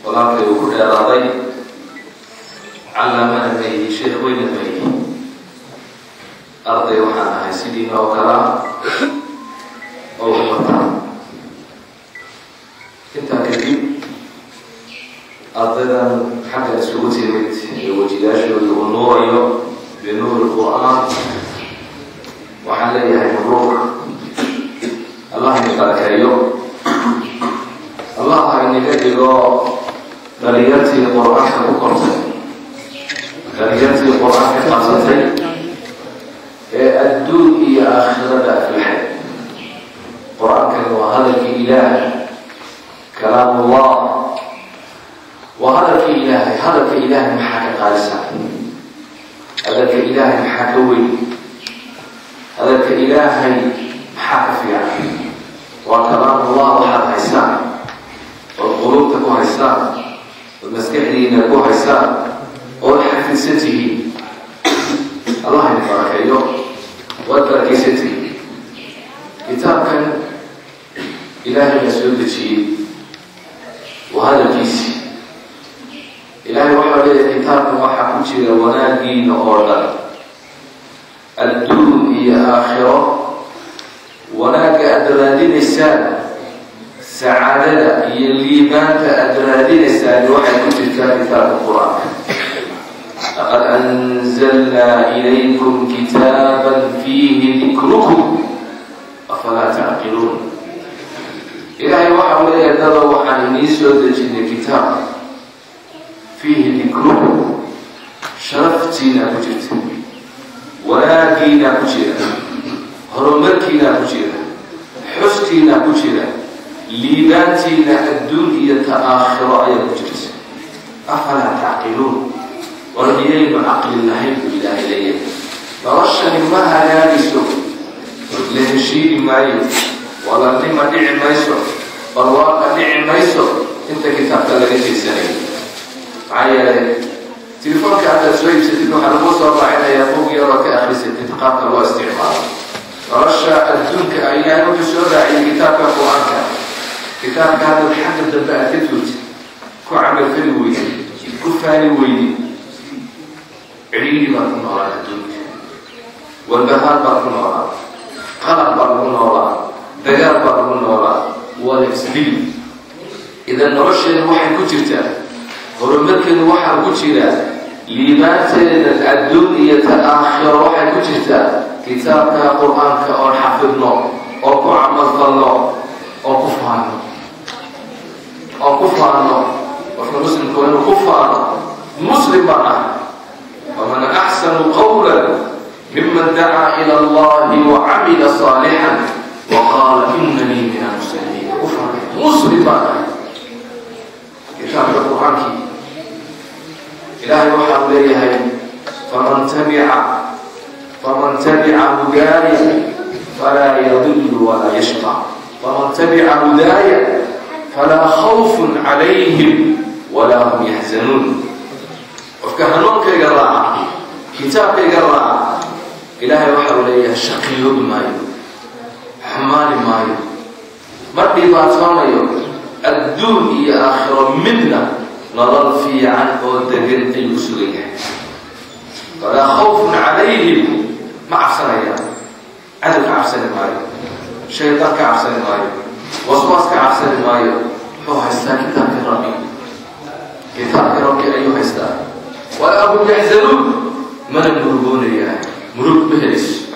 Walaalkay uu ku dheeraaday. Callaamana ma ihi, sheekh weyna ma ihi, arday waxaan ahay sidiina oo kalaa oo waxbarta. Intaa kadib, ardaydan xaggan isugu timid ee wejiyaashooda uu nuurayo binuuri Qur-aan, waxaan leeyahay mabruuk. Allah ini barakeeyo, Allah ha inaga dhigo dhalinyartii Qur-aanka ku kortay, dhalinyartii Qur-aanka qabsatay ee adduun iyo aakhirada aflaxay. Qur-aankani waa hadalkii Ilaah, kalaamullah, waa hadalkii Ilaahay. Hadalka Ilaahay maxaa ka qaalisan? Hadalka Ilaahay maxaa ka weyn? Hadalka Ilaahay maxaa ka fiican? Waa kalaamullah. Waxaad haysaan ood quluubta ku haysaan ood maskaxdiina ku haysaan ood xafidsan tihiin, Allah idin barakeeyo, waad barakaysan tihiin. Kitaabkan Ilaahay baa soo dejiyey, waa hadalkiisi Ilaahay. Waxaa leeyahay kitaabkan waxaa ku jira wanaagiina oo dhan, adduun iyo aakhiro. Wanaagga aada raadinaysaan, sacaadada iyo liibaanta aada raadinaysaan waxay ku jirtaa kitaabka Qur-aanka. Laqad anzalnaa ilaykum kitaaban fiihi dikrukum afalaa tacqiluun. Ilaahay waxau leeyahay, dado, waxaan inii soo dejinay kitaab fiihi dikrukum, sharaftiinaa ku jirta, wanaagiinaa ku jira, horumarkiinaa ku jira, xuskiinaa ku jira, liibaantiina adduun iyo ta aakhiro ayaa ku jirta. Afalaa tacqiluun? War miyaynu caqli lahayn, buu Ilaahay leeyahay. Noloshani ma hagaagayso, la heshiini maayo, walaalnima dhici mayso, barwaaqa dhici mayso inta kitaabka laga jeesanayo. Maxaa yeelay, telefoonka haddaad soo iibsatid, waxaa lagu soo raacinayaa buug yaroo ka akhrisatid qaabka loo isticmaalo. Nolosha adduunka Ilaahay wuxuu soo raaciyay kitaabka Qur-aanka. Kitaabka haddaad xagga dambe aad ka tuurtid, ku camalfali weydi, ku faani weydi, cidhiidhi baad ku noolaa adduunka, walbahaar baad ku noolaa, qalab baa lagu noolaa, dagaal baa lagu noolaa, waa la isdili. Idan nolosheedu waxay ku jirtaa, horumarkeedu waxaa ku jira, liibaanteeda adduun iyo ta aakhiro waxay ku jirtaa kitaabka Qur-aanka oon xafidno oo ku camalfalno oo ku faano, oo ku faano. Qofka muslimka waa inuu ku faano: muslim baan ah. Waman axsanu qawla miman dacaa ila Allahi wacamila saalixan waqaala inanii min almuslimiin. Ku faanay: muslim baan ahay. Kitaabka Qur-aankii Ilaahay waxau leeyahay: faman tabica hudaaya falaa yadilu walaa yashqa, faman tabica hudaaya falaa khawfun calayhim walaa hum yaxzanuun. Qofka hanuunkayga raaca, kitaabkayga raaca, Ilaahay waxau leeyahay shaqiyoobi maayo, xumaani maayo, ma dhibaatoonayo adduun iyo aakhiro midna. Nolol fiican oo degan ayuu ku sugan yahay. Falaa khawfun calayhim, ma cabsanayaan, cadow ka cabsani maayo, shaydaan ka cabsani maayo, waswaas ka cabsani maayo. Wuxuu haystaa kitaabka Rabbi, kitaabka Rabbi ayuu haystaa. Walaa hum yaxzanuun, mana murugoonayaa, murug ma helayso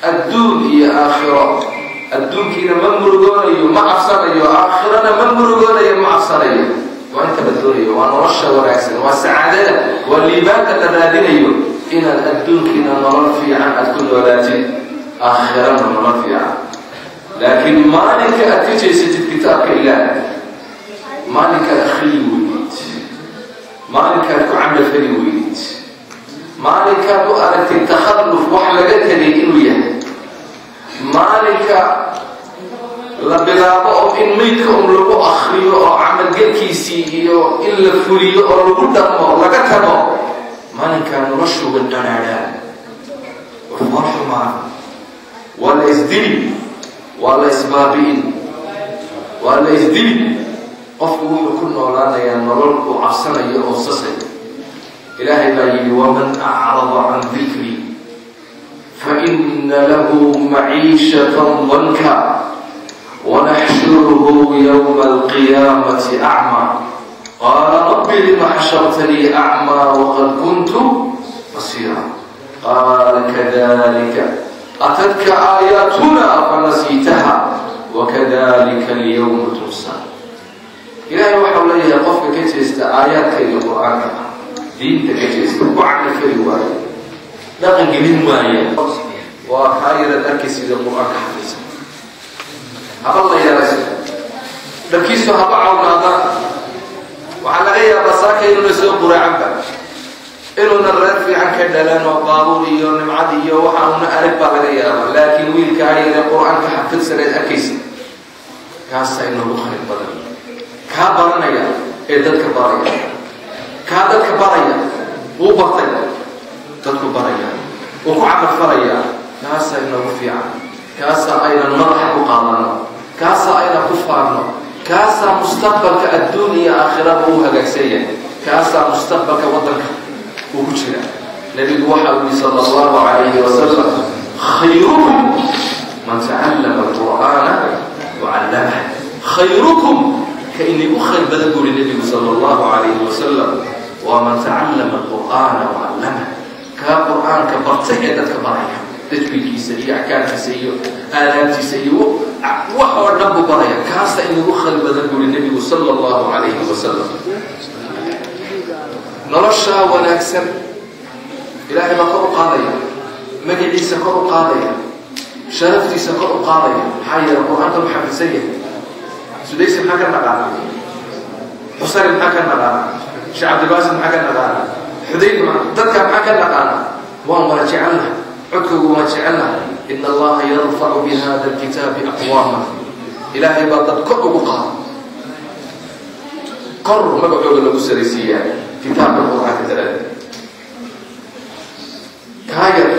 adduun iyo aakhiro. Adduunkiina ma murugoonayo, ma cabsanayo, aakhirana ma murugoonayo, ma cabsanayo. Waa inta la doonayo, waa nolosha wanaagsan, waa sacaadada, waa liibaanta la raadinayo, inaad adduunkiina nolol fiican aad ku noolaatid, aakhirana nolol fiican. Laakiin maalinka aad ka jeysatid kitaabka Ilaah, maalinkaad akhriyi weydid, maalinkaad ku camalfali weydid, maalinkaad u aragtay takhalluf, wax laga tegay inuu yahay, maalinka la bilaabo oo in meydka un lagu akriyo oo camalgelkiisii iyo in la fuliyo oo lagu dhaqmo laga tago, maalinkaa noloshuga dhanaadhaan, war xumaan, waa la isdili, waa la isbaabi'in, waa la isdili. Qofku wuxuu ku noolaanayaa nolol uu cabsanayo oo sasayo. Ilaahay baa yidhi: "Waman acrada can dikrii faina lahu maciishatan danka wanaxshuruhu yowma alqiyaamati acmaa qaala rabbi lima xashartanii acmaa waqad kuntu basiira qaala kadalika atatka aayaatuna fanasiitaha wakadalika alyawma tunsa." Ilaahay waxau leeyahay: qofka ka jeesta aayaadkayga Qur-aanka ah, diinta ka jeesta, ku camal fali waayo, dhaqan gelin waaya, waa kaa yaraad arkaysid Qur-aanka xafidsan. Haba la yaraysto, dharkiisu haba cawnaadaan. Waxaa laga yaabaa saaka inuuna soo quraacanba, inuuna reer fiican ka dhalan oo baabuur iyo nimcad iyo waxa una arag baa laga yaabaa, laakiin wiilkaa yare Qur-aanka xafidsaneed arkaysa, kaasaa inoogu khayr badan. Kaa baranaya ee dadka baraya, kaa dadka baraya, wuu bartay, dadku baraya, wuu ku camal falayaa, kaasaa inoogu fiican. Kaasaa aynan madaxa ku qaadano, kaasaa aynan ku faanno, kaasaa mustaqbalka adduun iyo aakhiraba uu hagaagsan yahay, kaasaa mustaqbalka waddanka uu ku jira. Nebigu waxa uu yihi sala allahu calayhi wasalam: "Khayrukum man tacallama alqur'aana wacallamah." Khayrukum, ka inigu khayr badan, buu yihi nebigu sala allahu calayhi wasalam, waa man tacallama alqur'aana wacallamah, kaa Qur'aanka bartay ee dadka baraya. Tajwiidkiisa iyo axkaamtiisa iyo aadaabtiisa iyo wax oo dhan buu baraya. Kaasa inagu khayr badan, buu yihi nebigu sala allahu calayhi wasalam. Noloshaa wanaagsan Ilaahay baa kor u qaadaya, magaciisa kor u qaadaya, sharaftiisa kor u qaadaya. Maxaa yeele Qur-aanka lu xafidsan yahay. Sudaysi maxaa ka naqaana? Xusari maxaa ka naqaana? Sheekh Cabdilbaasit maxaa ka naqaana? Xudayf, dadka maxaa ka naqaana? Waan wada jecelnahay, codkoogu waan jecelnahay. Ina Allaha yarfacu bi hada alkitaabi aqwaama. Ilaahay baa dad kor ugu qaada, kor magacooga lagu saraysiiyaa kitaabka Qur-aanka daraadi. Kaayar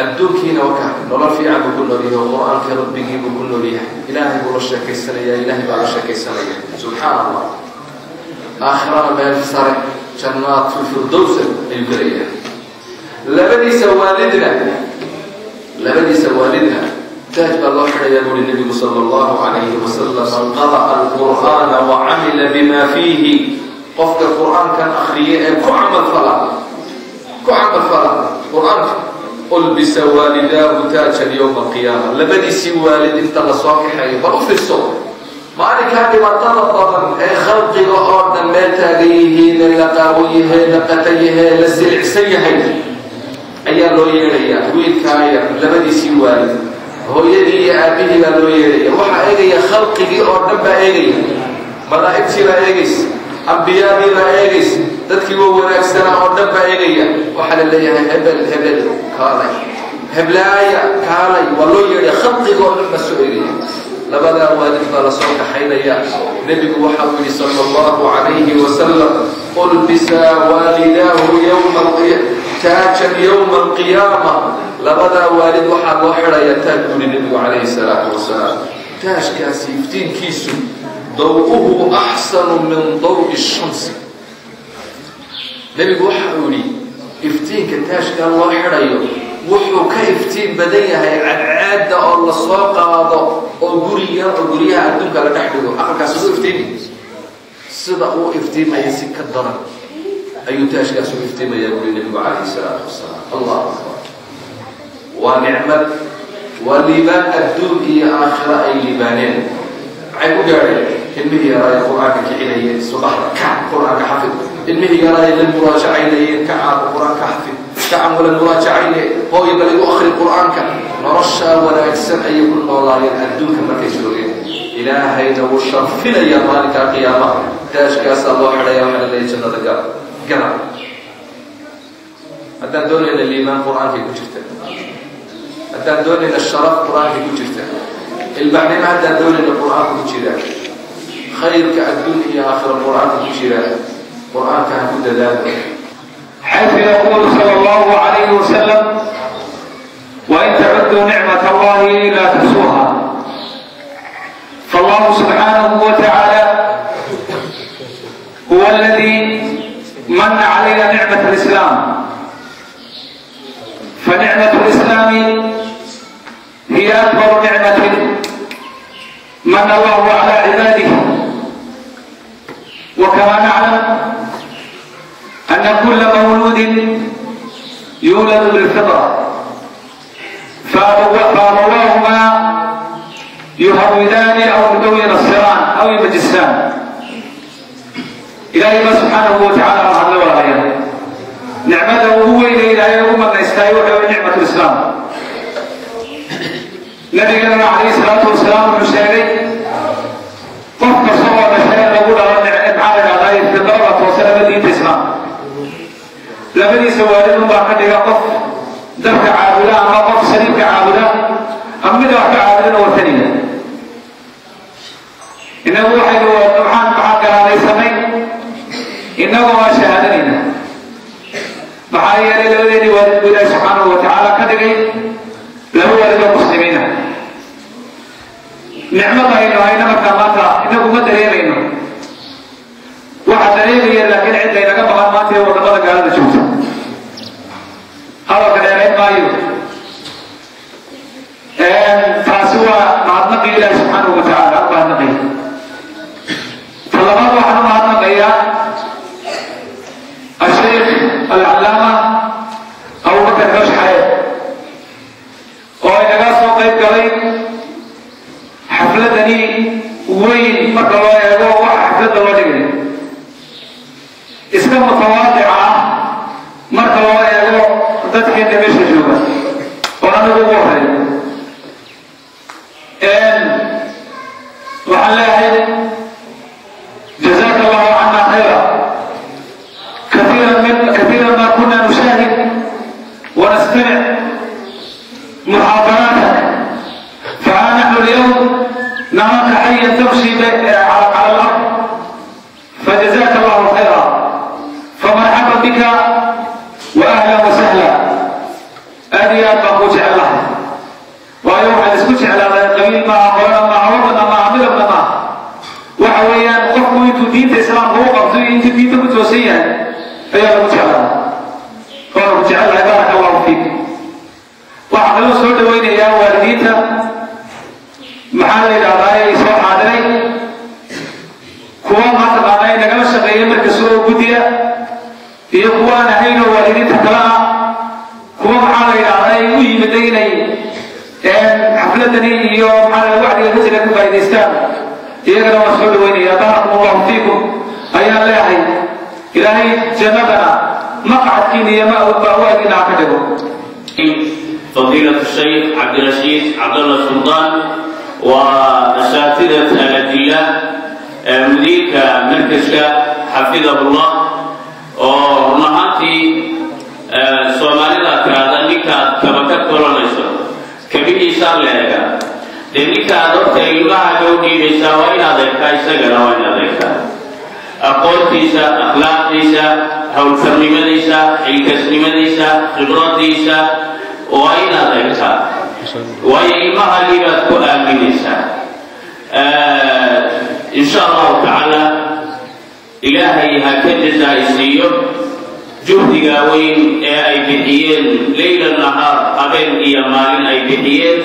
adduunkiina waka nolol fiican buu ku nool yahay oo Qur-aanka Rabbigii buu ku nool yahay. Ilaahay buu la sheekaysanaya, Ilaahay baa la sheekaysanaya, subxaan Allah. Aakhirana meel sare, jannaat firdowsa ayuu gelayaa. Labadiisa waalidna taaj baa loo xidhayaa, buuri nebigu sala allahu calayhi wasalam: "Man qara'a alqur'aana wa camila bima fiihi." Qofka Qur-aankan akriya ee ku camal fala Qur-aanka, ulbisa waalidaahu taajan yowma alqiyaama. Labadiisii waalid inta lasoo kaxeeyo, bal u fiirso maalinkaa dhibaatada badan ee khalqiga oo dhan meel taagan yihiin, la qaawan yahay, la qatan yahay, la silicsan yahay, ayaa loo yeedhayaa wiilkaaya labadiisii waalid, hooyadii iyo aabihii baa loo yeedhaya. Waxaa eegaya khalqigii oo dhan baa eegaya, malaa'igtii baa eegaysa, ambiyadii baa eegaysa, dadkii wa wanaagsanaa oo dhan baa eegaya. Waxaa la leeyahay: "Hebel, hebel, kaalay. Heblaaya, kaalay." Waa loo yeedhaya, khalqiga oo dhan baa soo eegaya. Labadaa waalid baa lasoo kaxaynaya. Nebigu waxa uu yihi sala allahu calayhi wasalam: ulbisa waalidaahu yowma taajan yowma alqiyaama. Labadaa waalid waxaa loo xidhayaa taaj, buu yihi nebigu calayhi salaatu wasalaam. Taajkaasi iftiinkiisu, daw'uhu axsanu min dawi shamsi. Nebigu waxa uu yihi: iftiinka taajkaa loo xidhayo wuxuu ka iftiin badan yahay cadceedda oo lasoo qaado oo guriga oo guryaha adduunka la dhex dhigo. Aqalkaas ugu iftiimi, sida uu iftiimaya si ka daran ayuu taajkaas u iftiimayaa, buri nebigu calayhi salaatu wasalaam. Allahu akbar! Waa nicmad, waa liibaan adduun iyo aakhiro ay liibaaneen. Maxay ku gaadheen? Ilmihii yaraa ee Qur-aanka kicinayeen subaxda: "Kac, Qur-aanka xafid." Ilmihii yaraa ee la muraajacaynayeen: "Kacaaba, Qur-aanka xafid." Kacan wala muraajacayne, "Hooyo, bal igu akhri Qur-aanka." Noloshaa wanaagsan ayay ku noolaayeen adduunka markay joogeen. Ilaahayna wuu sharfinayaa maalinkaa qiyaamaha. Taajkaasaa loo xidhaya, waxaa la leeyahay: "Jannada gal, gala." Haddaan doonayna liimaan, Qur-aankay ku jirta. Haddaan doonayna sharaf, Qur-aankay ku jirta. Ilbaxnimo haddaan doonayna, Qur-aanka ku jira. Khayrka adduun iyo aakhira Qur-aanka ku jira. Qur-aanka ha ku dadaalo. حيث يقول صلى الله عليه وسلم: وإن تعدوا نعمة الله لا تحصوها. فالله سبحانه نعمة الإسلام. فنعمة الإسلام هي أكبر نعمة من الله على عباده. وكما نعلم أن كل مولود يولد بالفطرة، فأبواهما يهودان أو ينصران أو يمجسان. إلهي سبحانه وتعالى رحمه وعليه نعمته هو إلى إلهي أمنا يستايوحي نعمة الإسلام. نبينا عليه الصلاة والسلام وحسيني قف صور مشاهد نقول على نعمة في الضربة وسلم دين الإسلام. لبني سوالين باقي قف دفع عابدا أما قف سليم كعابدا أم دفع عابدا وثنيا. إنه واحد ونوحان معاك على سمين إنه ما شهادنا محايا للذين والد الله سبحانه وتعالى كدغي له والد المسلمين. نعمة إنه أينما كماتا إنه ما دريمينه waxa dareemaya laakiin cid ay naga maqan maanta ee wadamada gaalada joogta hadalka dheerayn maayo. Taasi waa mahadnaqi Ilaahi subxaanahu wa tacaala u mahadnaqay. Talabaad waxaan u mahadnaqayaa asheikh alcalaama Abubakar Xoosh Xareed oo inaga soo qayb galay xafladani weyn. Marka loo eego waxa xafladda loo dhigay iska mutawaadica ah marka loo eego dadkeena meesha jooga oo anagu ugu horeeyo. Waxaan leeyahay jazaaka allahu cana khayra. Kathiiran ma kuna nushaahid ونستمع محاضراتك، فها نحن اليوم نراك حيا تمشي على الأرض، فجزاك الله خيرا. فمرحبا بك واهلا وسهلا. ادي ابا جعل وأيوه اسكت على قبيل ما قرنا ما عرضنا ما عملنا ما وحويان قفوا انتو دين الاسلام هو قبضوا انتو دين متوسيا فيا ابو جعل قالوا جعل بارك الله فيك. وحقلوا سو دوينيا والديتا maxaa la yidhahdaa soo xaadiray kuwa mataqaanaa nagala shaqeeya marka soo guddiya iyo kuwa aan ahayn oo waalidiinta kale ah, kuwa maxaa la yidhahdaa u yimiday inay xafladani iyo maxaa la wacdiga ka jira ku faa'idaystaan, iyagana waan soo dhaweynayaa. Baarakum allahu fiikum ayaan leeyahay. Ilaahay jannadana maqcadkiina iyo ma'waagiina ha ka dhigo. فضيلة الشيخ عبد الرشيد عبد الله سلطان وأساتذة الأجلاء، مديرك مركزك حفظه الله. Run ahaantii Soomaalida tiraahda ninkaad kaba ka koranayso kabihiisaa la eega. Dee ninkaad horta ilmahaaga u dhiibaysaa waa inaad eegtaa, isagana waa inaad eegtaa aqoontiisa, akhlaaqdiisa, howlkarnimadiisa, xilkasnimadiisa, khibradiisa waa inaad eegtaa, waayo ilmahaagii baad ku aaminaysaa. Insha allahu tacaala Ilaahay ha ka jazaa'isiiyo juhdiga weyn ee ay bixiyeen leyla nahaar, habeen iyo maalin ay bixiyeen,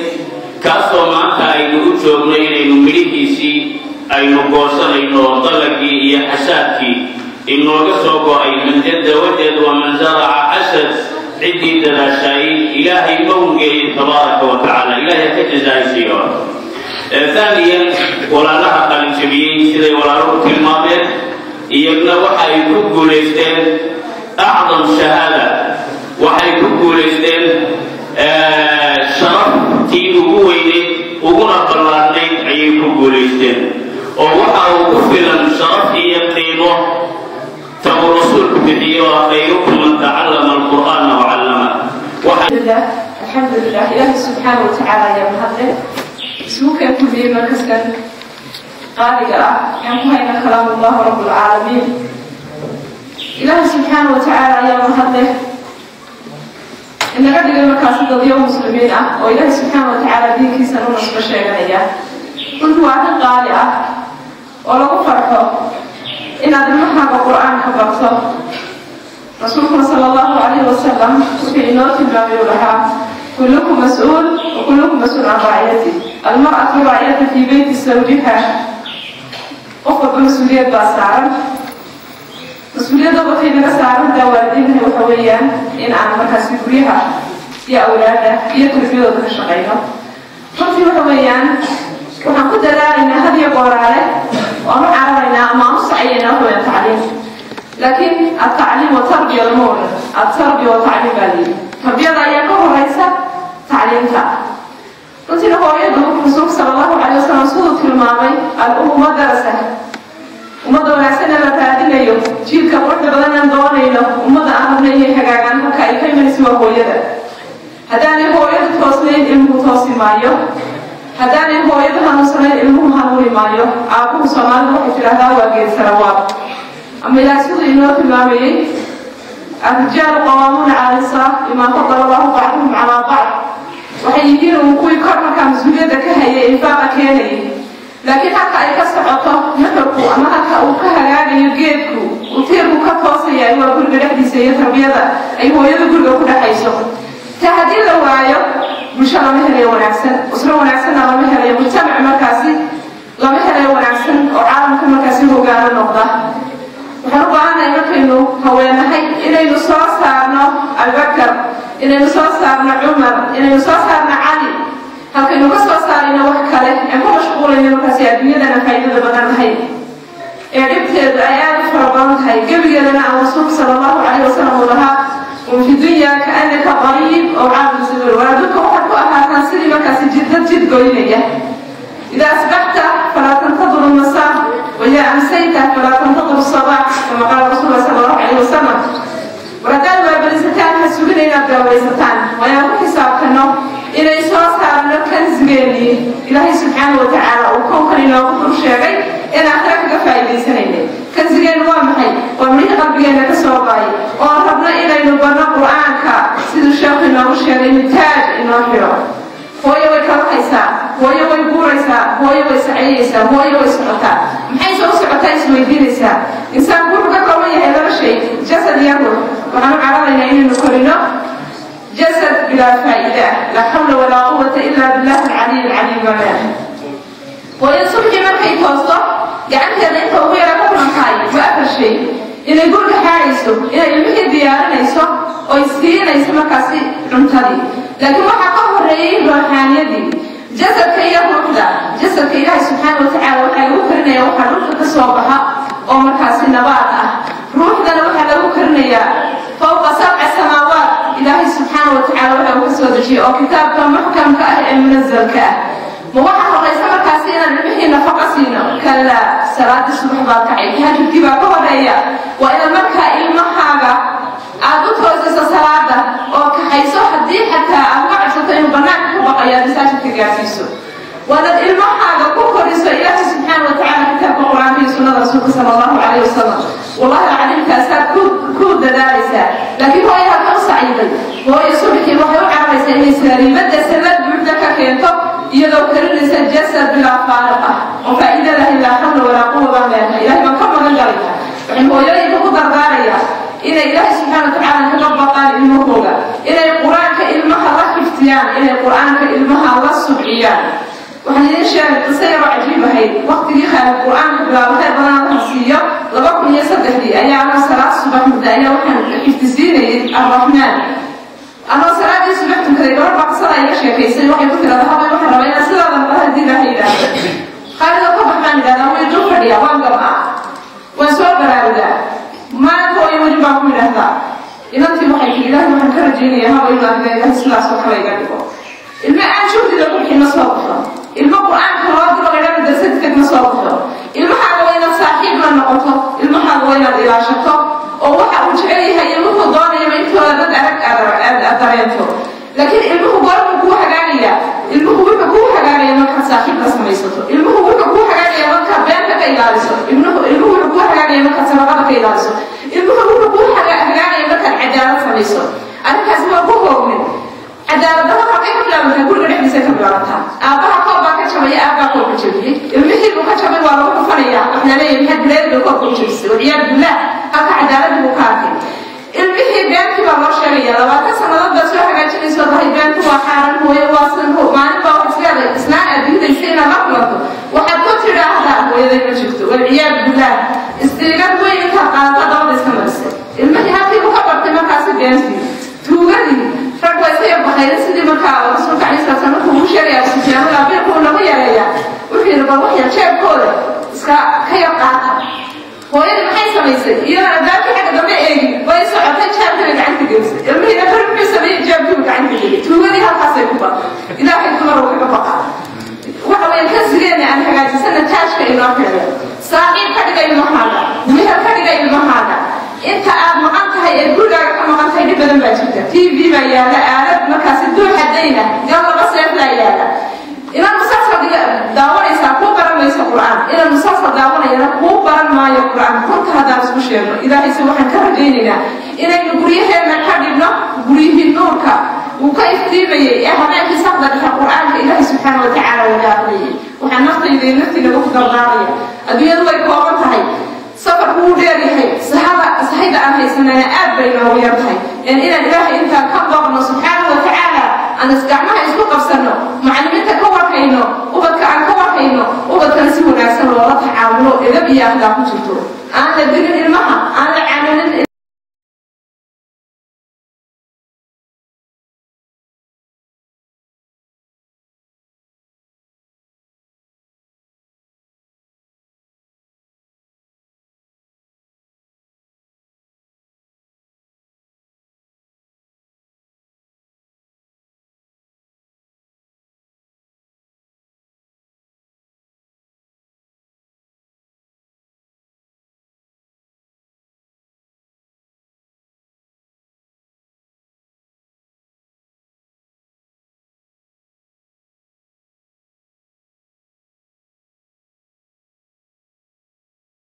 kaasoo maanta aynu u joogno inaynu midhihiisii aynu goosanayno, dalagii iyo xasaadkii inooga soo go'ay. Man jadda wajad waman zaraca xasad, ciddii dadaashaayey Ilaahay ma hungeeyey tabaaraka wa tacaala. Ilaahay ha ka jazaa'isiiyo. ثانيا walaalaha qalinjabiyey siday walaaluhu tilmaameen, iyagna waxay ku guulaysteen acdam shahaada, waxay ku guulaysteen sharaftii ugu weyneyd uguna ballaarnayd ayay ku guulaysteen, oo waxa uu ku filan sharaf iyo qiimo ta uu rasuulku bixiyo waa khayrukum man tacallama alqur'aana wacallama. الحمد لله إله سبحانه وتعالى يا مهدد سوك كلية مركز قارئة يعني كلام الله رب العالمين. إله سبحانه وتعالى يا مهدد إن قد المكاسب اليوم مسلمين وإله سبحانه وتعالى دين كيسان ونصف الشيء كنت وعد قارئة ولو فرحه إن هذا المحاب القرآن كبرته. Rasuulkuna sala Allahu calayhi wasalam wuxuu inoo tilmaamay uu lahaa: kullukum mas-uul wa kullukum mas-uul can raaciyati, almar'atu raaciyata fii beyti zawjiha. Qof walba mas-uuliyad baa saaran. Mas-uuliyadda waxay naga saarantaa waalidiinta waxa weeyaan in aan markaasi guryaha iyo awlaadda iyo tarbiyadooda ka shaqayno. Runtii waxa weeyaan waxaan ku dadaalaynaa had iyo gooraale waan u cararaynaa ama aan u sacayaynaa waxa weeyaan tacliim, laakiin atacliim wa tarbiya lama odhan, atarbiya wa tacliim baa layidhi. Tarbiyada ayaa ka horeysa tacliimta. Runtiina hooyadu, Rasuulka sala Allahu calay wasalam siduu tilmaamay, al-ummu madarasa. Ummadda wanaagsanna la raadinayo, jiilka quruxda badan aan doonayno, ummadda aan rabno inay hagaagaan, halka ay ka imanayso waa hooyada. Haddaanay hooyadu toosnayn, ilmuhu toosi maayo. Haddaanay hooyadu hanuunsanayn, ilmuhu hanuuni maayo. Aabbuhu, Soomaalidu waxay tidhaahdaa, waa geed sarawaab, ama Ilaah siduu inoo tilmaamayey: arrijaalu qawaamuuna cala nisaa bimaa fadala Allahu bacduhum calaa bacd. Waxay yihiin uun kuwii kor markaa mas-uuliyadda ka hayay, infaaqa keenayay, laakiin halka ay ka socoto nuxurku ama halka uu ka hagaagayo geedku, uu tiirku ka toosaya, waa guriga dhexdiisa iyo tarbiyada ay hooyada guriga ku dhexayso. Ta haddii la waayo, bulsho lama helayo wanaagsan, usro wanaagsanna lama helayo, mujtamac markaasi lama helayo wanaagsan oo caalamka markaasi hogaano noqda. Waxaan u baahannahay markaynu haweenahay inaynu soo saarno Abubakar, inaynu soo saarno Cumar, inaynu soo saarno Cali. Halkaynu ka soo saarayno wax kale aan ku mashquulayno markaasi adduunyadana faa'iidada badan lahayn ee dhibteedu ay aada u fara badan tahay gebigeedana, aan Rasuulka sala Allahu calayhi wasalam uu lahaa: un fi dunya kaannaka qariib oo caabir sabiil. War adduunka waxaad ku ahaataan sidii markaasi jiddad jid goynaya. Idaa asbaxta falaa tantadiru almasaa, waidaa amsayta falaa tantadiru asabaax, kama qaala Rasuul sala Allahu calayhi wasalam. War haddaad waabalisataan, ha sugina inaad gaabaysataan. Waa inaan ku xisaabtano inay soo saarno kanzigeenii Ilaahay subxaana wa tacaala uu kownkan inoogu dul sheegay in aakhira kaga faa'iidaysanaynay. Kanzigeennu waa maxay? Waa midhihii qalbigeenna ka soo baay oo rabno inaynu barno Qur-aanka, siduu sheekhu inoogu sheegay, inuu taaj inoo xidho. Hooyo way kala haysaa, hooyo way guuraysaa, hooyo way saciyaysaa, hooyo way socotaa. Maxay soo socotaa isweydiinaysaa. Insaanku wuxuu ka kooban yahay laba shay, jasad iyo ruux. Waxaan u cararaynaa inaynu korino jasad bilaa faa'iida ah. Laa xawla walaa quwata ila billah alcaliy alcaliim baa leedahay. Hooyo subxii markay toosto, gacanteeda inta ugu yara ku kulantahay waa afar shay: inay guriga xaadhayso, inay ilmihii diyaarinayso oy siinayso markaasi cuntadii. Laakiin waxaa ka horeeyey ruuxaaniyadii, jasadka iyo ruuxda. Jasadka Ilaahay subxaana wa tacaala waxaa lagu karinaya waxaa dhulka ka soo baxa oo markaasi nabaad ah. Ruuxdana waxaa lagu karinayaa fowqa sabca samaawaat Ilaahay subxaana wa tacala waxa uu ka soo dejiyey oo kitaabka muxkamka ah ee munazalka ah. Ma waxaa horaysa markaasi inaan ilmihii nafaqa siino? Kalaa. Salaadii subax baad kacay, tahajudkii baa ka horeeya. Waa inaad markaa ilmahaaga aad u toosiso salaada oo kaxayso, haddii xataa aad uga cabsato inuu bannaanka ku baqayo, aad masaajidka gaarsiiso. Waanaad ilmahaaga ku koriso Ilaahay subxaana wa tacala kitaabka Qur-aanka iyo sunnada Rasuulka sala Allahu calayhi wasalam. Wallahi alcadiimkaasaad ku dadaalaysaa. Laakiin hooyo halka u sacyiday, hooyo subaxii waxay u cararaysaa inay sariibadda salad buuxda ka keento, iyadoo karinaysa jasad bilaa faariq ah oo faa'iida lahayn. Laa xawla walaa quwa baan leenahay, Ilahay baan ka magan galay. Waxaan hooyooyinka ku dardaarayaa inay Ilaahay subxaana wa tacaala kaga baqaan ilmahooga, inay Qur-aanka ilmaha la xiftiyaan, inay Qur-aanka ilmaha la subciyaan. Waxaan idiin sheegay qiso yaroo cajiib ahayd. Waqtigii Khaalid Qur-aanka bilaabo, khayr badan Allaha siiyo, 2003-dii ayaa anoo salaad subax mudda ayaa waxaan xiftisiinayay Arraxmaan. Anoo salaadii subax tukaday, gabar baa qisada iga sheekaysay. Waxay ku tirada: habay, waxaan rabaa inaan sidaada noqdo haddii Ilaahay yidhaahdo. Khaalid oo ka bax baan idhahdaa, way dul fadhiyaa, waan gam'aa, waan soo baraarugaa, maanta hooyo weli baan ku idhaahdaa. Inantii waxay tii: Ilaahay waxaan ka rajaynayaa haba inuu adiga Ilaahay sidaas oo kale iga dhigo. Ilmo aan juhdi lagu bixin ma soo baxo. Ilmo Qur-aanka loo diro laydhaa madrasada tag ma soo baxo. Ilmahaaga waa inaad saaxiib la noqoto, ilmahaaga waa inaad ilaashato oo waxa uu jecel yahay iyo wuxuu doonayaba intooda dad arag aad dareento. Laakiin ilmuhu goormuu kuu hagaagayaa? Ilmuhu wuxuu kuu hagaagaya markaad saaxiib la samaysato. Ilmuhu wuxuu kuu hagaagaya markaad beenta ka ilaaliso. Ilmuhu wuxuu kuu hagaagaya markaad sadaqada ka ilaaliso. Ilmuhu wuxuu kuu hagaagaya markaad cadaalad samayso. Arrinkaasi waa ku hoogmin. Cadaaladdarro halkay ka bilaabantaa? Guriga dhexdiisa ka bilaabantaa. Aabbaha koob baa ka jabaya, aabbaa koobka jabiyey, ilmihii buu ka jabay, waa lagu dhufanaya. Waxaa leeyahay: maxaad bileed bay koobka u jabisay? Walciyaadu billah, halka cadaaladii buu ka arkay. Afartan maalin baa wax isleedahay islaan aad diidaysa inaad la kulanto, waxaad ku tidhaahdaa hooyaday ma jirto, walciyaadu billaah. Istiigad weyn intaad qaadato dabada iska marisay. Ilmihii halkii buu ka bartay markaasi beentii, tuugadii. Rag waa iska yar bakayda sidii markaa rasuulka calayhi salatu salaam markuu ugu sheegaya Abu Sufyaan biilkuu nagu yareeyaa, wuxuu yidhi bal wax yar jeebkooda iska ka yar qaata. Hooyadii maxay samaysay? Iyadana albaabkii xagga dambe eegin way socotay, jeebkii bay gacanta gelisay. Ilmihiina bari muxuu sameeyey? Jeebkii buu gacanta geliyay. Tuugadii halkaasay ku bartay. Ilaahay dumar uu kaga baqaa. Waxa weeye kansigeena aan hagaajisana, taajka inoo xidhay. Saaxiib ka dhiga ilmahaaga, mehel ka dhiga ilmahaaga. Inta aad maqan tahay ee gurigaaga ka maqan tahay dhib badan baa jirta. TV baa yaalla, aalad markaasi duuxadayna gal laba seeflaa yaalla. Inaad musalsal daawanaysaa kuu baran mayso Qur'aan, inaad musalsal daawanayana kuu baran maayo Qur'aan. Runta haddaan isku sheegno, Ilaahayse waxaan ka rajaynaynaa inaynu guryaheenna ka dhigno guryihii nuurka uu ka iftiimayay ee habeenkii saqda dhexe Qur'aanka Ilaahay subxaana wa tacaala laga aqriyay. Waxaan naftayda iyo naftiinaga ku dardaaraya, adduunyadu way kooban tahay, safarku wuu dheer yahay, sahada sahayda aan haysanana aad bay noogu yar tahay. Inaan Ilaahay intaan ka baqno subxaana wa tacaala, aan isgacmaha isku qabsanno, macallimiinta ka warhayno, ubadka aan ka warhayno, ubadkana si wanaagsan loola tacaamulo, edab iyo akhlaaq ku jirto. Aan la dilin ilmaha, aan la cananin.